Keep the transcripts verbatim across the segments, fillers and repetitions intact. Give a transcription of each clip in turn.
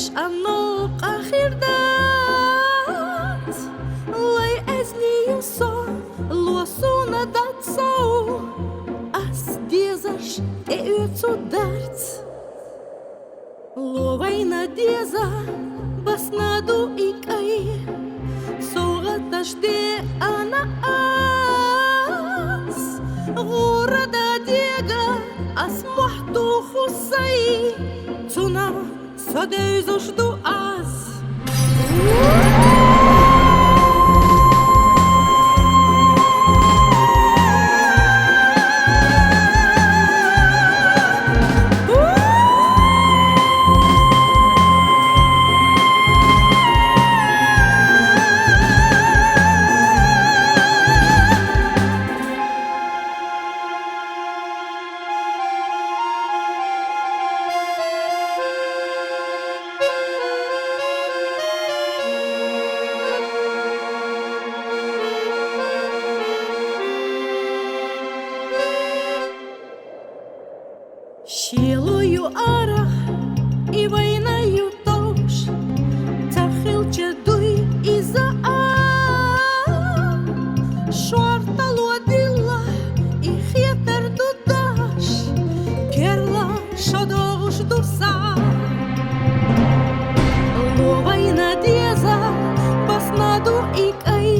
Ӏанал къахир дац, лай эзни юсо луасуна дацау, ас дезаш тӀеоьцу дарц. Ло вайна деза басна ду икӀай, совгӀаташ де ана ас, гӀурада дега ас мохь туху сай, цуна со девзаш ду аз. Шелую арагӀ, и вайнаю товш, цархил чедуй иза а, шортало дилла и хетар ду даш, керла шадогӀуш ду са. Ло вайна деза басна ду икӀай,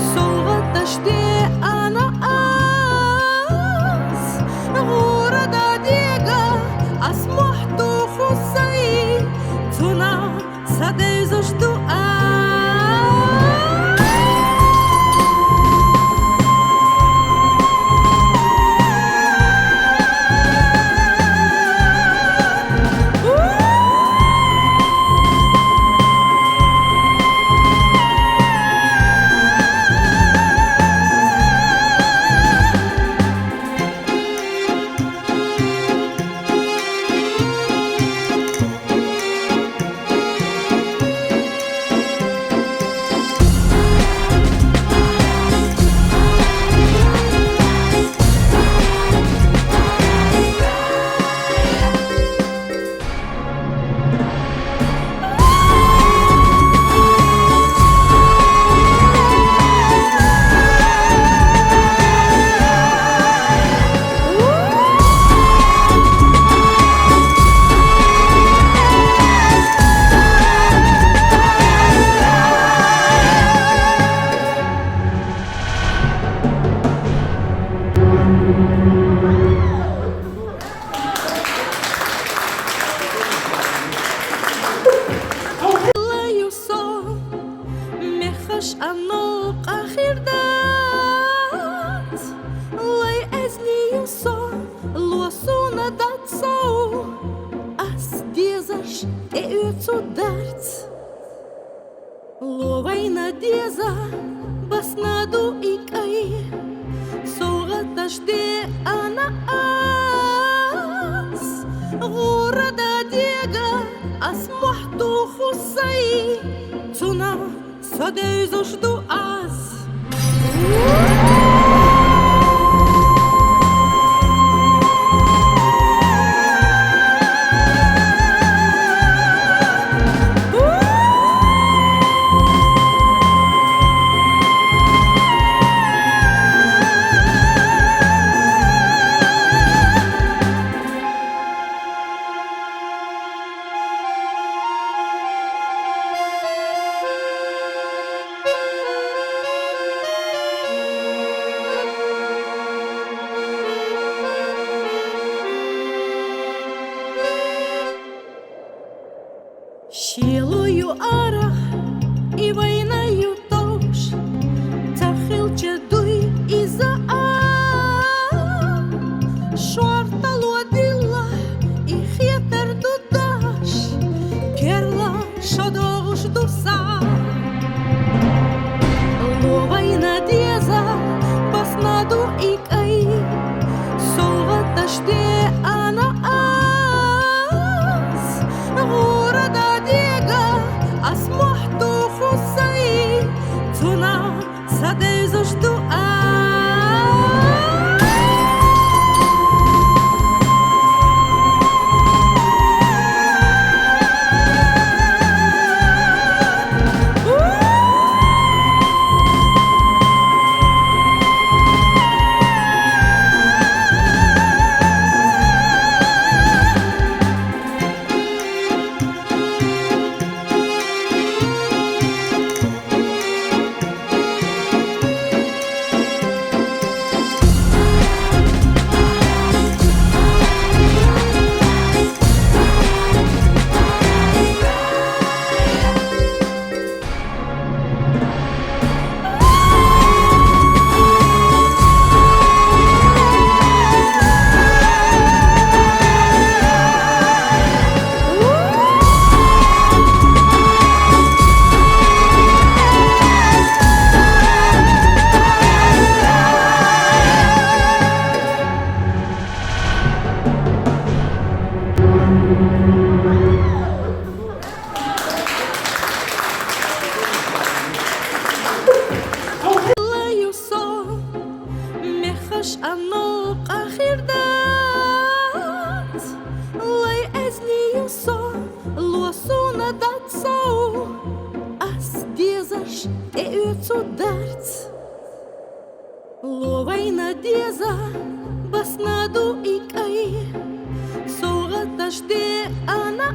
совгӀаташ де ана ас, гӀурада дега ас мохь туху сай, цуна со девзаш ду аз. Лаю со, мехаш анал къахир дац, лай эзни юсо луасуна дацау, ас дезаш тӀеоьцу дарц. Ло вайна деза басна ду икӀай, совгӀаташ де ана ас, гӀурада дега ас мохь туху сай, цуна со девзаш ду аз. Вайна деза басна ду икӀай, совгӀаташ деана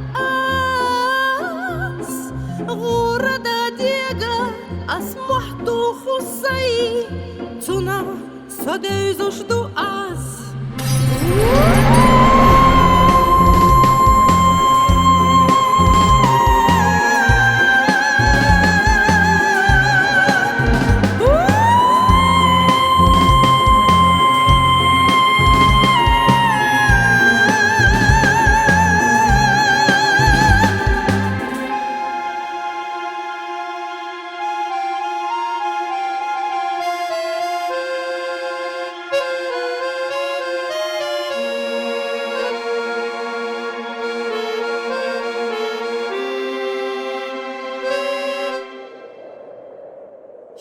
аз. ГӀурра дадега аз мохь туху сай, цунах со девзаш ду аз.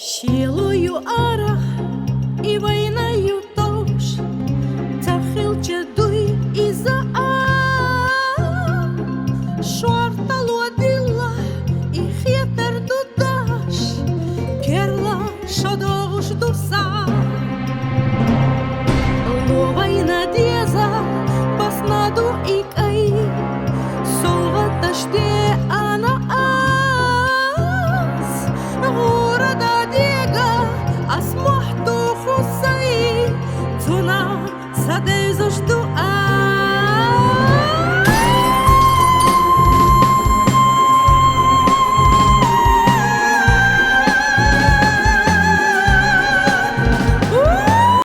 Шелую арахь и вайнаю товш, цархилча дуй иза а. Шортало дилла и хетар ду даш, керла шо догӀуш ду са. Ло вайна деза басна ду икӀай, совгӀаташ де